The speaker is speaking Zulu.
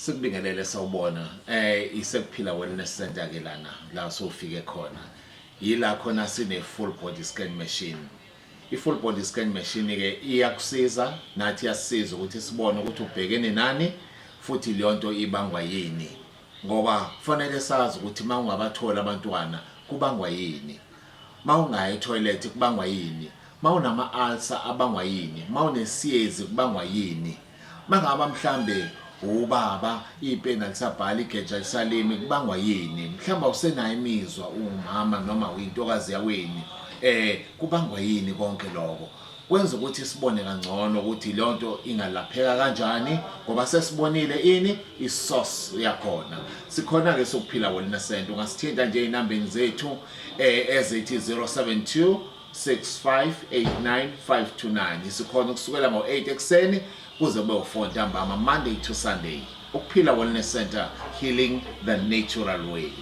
Sikubingelele sawubona. Isekuphila Wellness Center ke lana la sofike khona. Yila khona sine full body scan machine. I full body scan machine ke iyakusiza nathi iyasisiza ukuthi sibone ukuthi ubhekene nani futhi leyo nto ibangwa yini. Ngoba kufanele sazi ukuthi mawungabathola abantwana kubangwa yini. Mawungaya etoilet kubangwa yini. Mawunama ulcer abangwa yini. Mawunesiyezi kubangwa yini. Mangaba mhlambe ubaba ipeni alisabhali igeja lisalimi kubangwa yini mhlawumbe awusenayo imizwa ungumama noma uyintokazi yaweni kubangwa yini konke lokho kwenza ukuthi sibone kangcono ukuthi leyo nto ingalapheka kanjani ngoba sesibonile ini isource yakhona. Sikhona ke sokuphila Wellness Center, ungasithinta nje ezinambeni zethu ezithi 072 6589529. Sikhona ukusukela ngo-8 ekuseni kuze kube u-4 ntambama, Monday to Sunday. Ukuphila Wellness Center, healing the natural way.